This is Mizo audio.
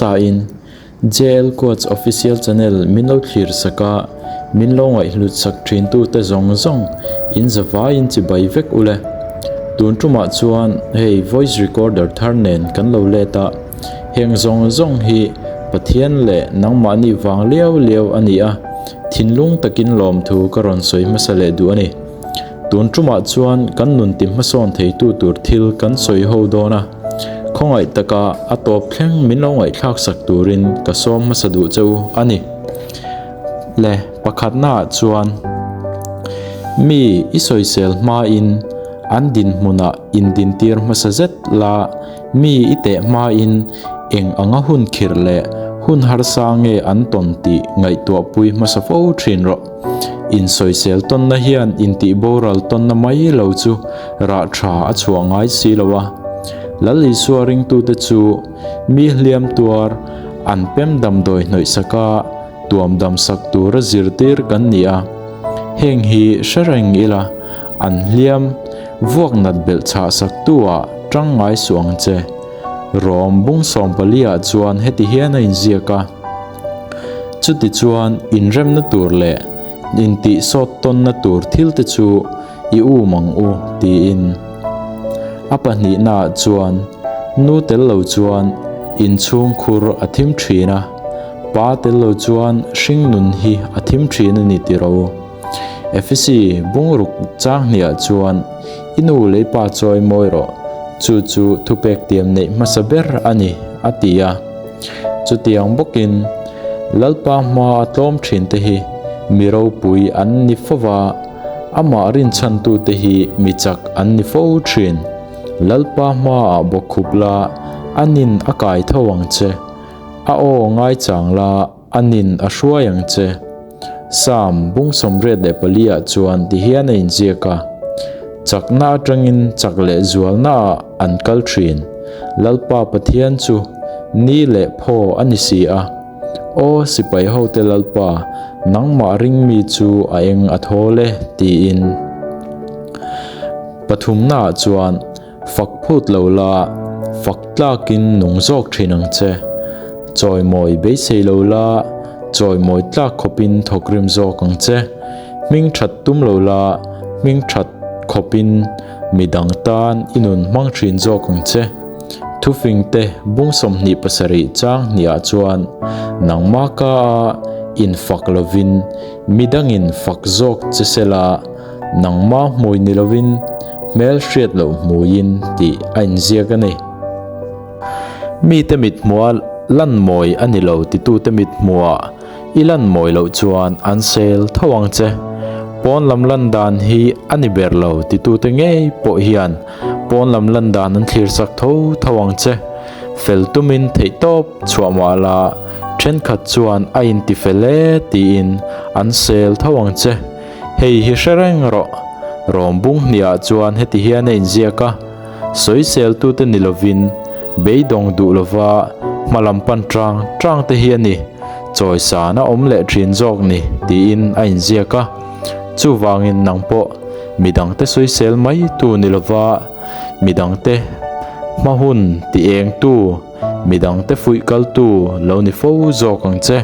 Tain JL Quotes Official Channel min lo thlir sak a, min lo ngaihhlut sak thintute zawng zawng in zavaiin chibai vek ule. Tun tumah chuan hei voice recorder thar nen kan lo let a, heng zawng zawng hi Pathian leh nangmahni vang liau liau a ni a, thinlung takin lawmthu ka rawn sawi hmasa leh duh a ni. Tun tumah chuan kan nun ti hmasawn theitu tur thil kan sawi ho dawn a. Khawngaih taka a tawp thleng min lo ngaihthlak sak turin ka sawm hmasa duh che u a ni. Le pakhatnaah chuan mi i sawisel hmain an dinhmunah indintir hmasa zet la, mi i teh hmain eng anga hun khirh leh hun harsa nge an tawn tih ngaihtuahpui hmasa fo thin rawh. Insawisel tawnna hian intih boral tawnna mai lo chu rah tha a chhuah ngai si lo a. Lal Isua ringtute chu mi hliam tuar an pem damdawi hnawihsak a, tuam damsak tura zirtir kan ni a. Heng hi hre reng ila, an hliam vuak nat belh chhah saktu ah tang ngai suh ang che. Rom bung sawmpali ah chuan heti hian a inziak a. Chutichuan inremna tur leh intihsawt tawnna tur thilte chu i um ang u tiin. A pahnihnaah chuan nu tel lo chuan inchhung khur a thim thin a, pa tel lo chuan hringnun hi a thim thin a ni tiro. Efesi bungruk chang hniah chuan i nu leh i pa chawi mawi rawh, chu chu thupek tiam neih hmasa ber a ni, a ti a. Chutiang bawkin Lalpa hma a tlawm thin te hi mi ropui an ni fo va, amah rinchhantute hi mi chak an ni fo thin. Lalpa hmaah bawkkhup la, a nin a kai tho ang che, a aw ngaichang la, A nin a hruai ang che. Psalm bung 84 ah chuan ti hian a inziak a, Chakna atangin chak leh zualnaah an kal thin, Lalpa Pathian chu ni leh phaw a ni si a. Aw sipai hote Lalpa, nangmah ringmi chu a eng a thawl e, tiin. Pathumnaah chuan. Fak phut lo la, fak tlakin nung zawk thin ang che. Chawimawi beisei lo la, chawimawi tlak khawpin thawkrim zawk ang che. Hming that tum lo la, hming that khawpin midang tan i nun hmang thin zawk ang che. Thufingte bung 27 chang hniah chuan nangmah ka a infak lovin midangin fak zawk che sela, Nangmah hmui ni lovin hmel hriat loh hmuiin tih a inziak a ni. Mite mithmuha lan mawi a ni lo titute mithmuhah i lan mawi loh chuan an sel tho ang che. Pawn lam lan dan hi a ni ber lo titute ngei pawh hian pawn lam lan dan an thlir sak tho tho ang che. Fel tumin theihtawp chhuah mah la thenkhat chuan a intifel e tiin an sel tho ang che. Hei hi hre reng rawh. Rawm bung hniah chuan heti hian a inziak a, Sawiseltute ni lovin, beidawng duh lova hma lam pan tang tang te hi a ni, chawisan a awm leh thin zawk ni, tiin a inziak a. Chuvangin nang pawh midangte sawisel mai tu ni lova midangte hma hun ti engtu, midangte fuih kaltu lo ni fo zawk ang che.